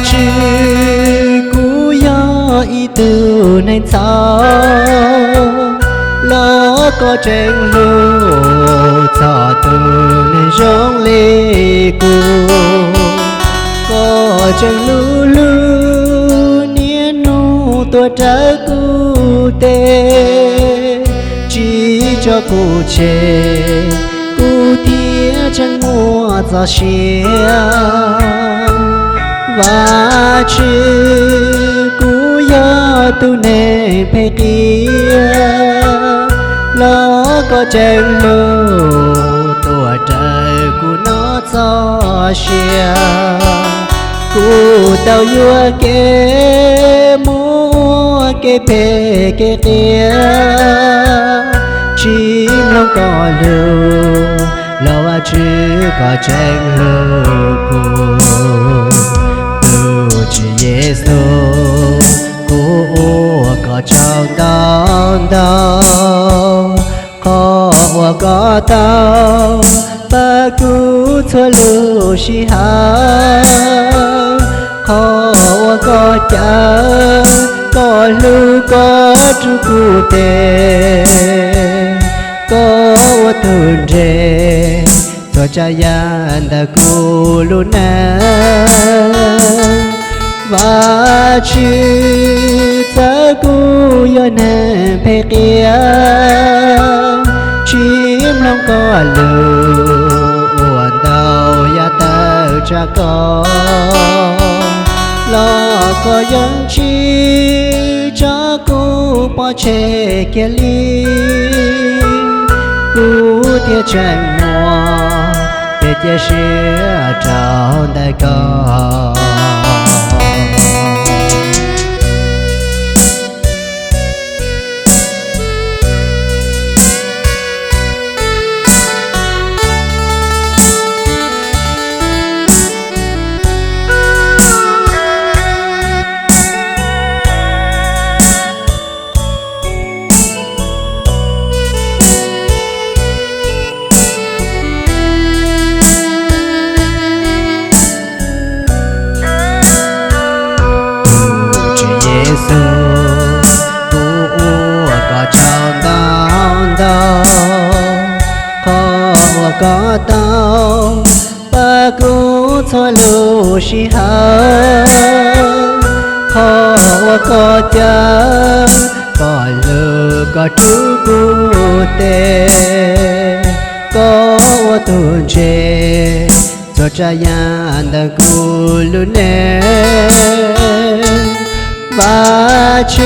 Tswv, kuv yog ib tug neeg txhaum, los koj tseem hlub txog tus neeg zoo li kuv. Koj tseem hlub hlub niaj hnub tuaj raws kuv tes, tsis tso kuv tseg, kuv thiaj tseem muaj txoj sia. Vajtswv, kuv yog tus neeg phem qias, los koj tseem hlub tuaj raws kuv noj txoj sia. Kuv tau yuam kev mus ua kev phem kev qias, tsis mloog koj lus, los Vajtswv koj tseem hlub kuv. Tus Tswv Yexus, kuv ua koj tsaug ntau ntau, qhov uas koj tau pab kuv txhua lub sij hawm, qhov uas koj caw, koj hlub koj rub kuv tes, koj ua tus ntse txhua tsav yam ntawm kuv lub neej. Vajtswv, txawm kuv yog neeg phem qias, tsis mloog koj lus, ua ntau yam tawm tsam koj, los koj yeej tsis tso kuv pov tseg kiag li. Kuv thiaj tseem muaj kev cia siab rau ntawm koj. Tus Tswv Yexus, kuv ua koj tsaug ntau ntau, qhov uas koj tau pab kuv txhua lub sij hawm, qhov uas koj caw, koj hlub koj rub kuv tes, koj ua tus ntse txhua tsav yam ntawm kuv lub neej. Vajtswv,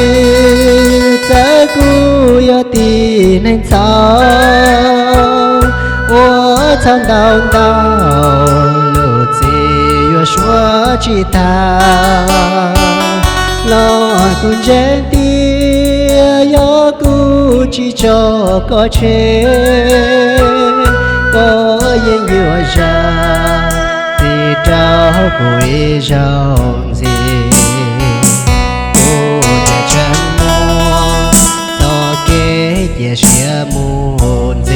txawm kuv yog tib neeg txhaum, ua txhaum ntau ntau, lub txim yuav suav tsis tag, los kuv ntseeg tias yog kuv tsis tso koj tseg, koj yeej yuav zam txim rau kuv ib zaug ntxiv. Kuv thiaj tseem muaj txoj kev cia siab mus ntxiv.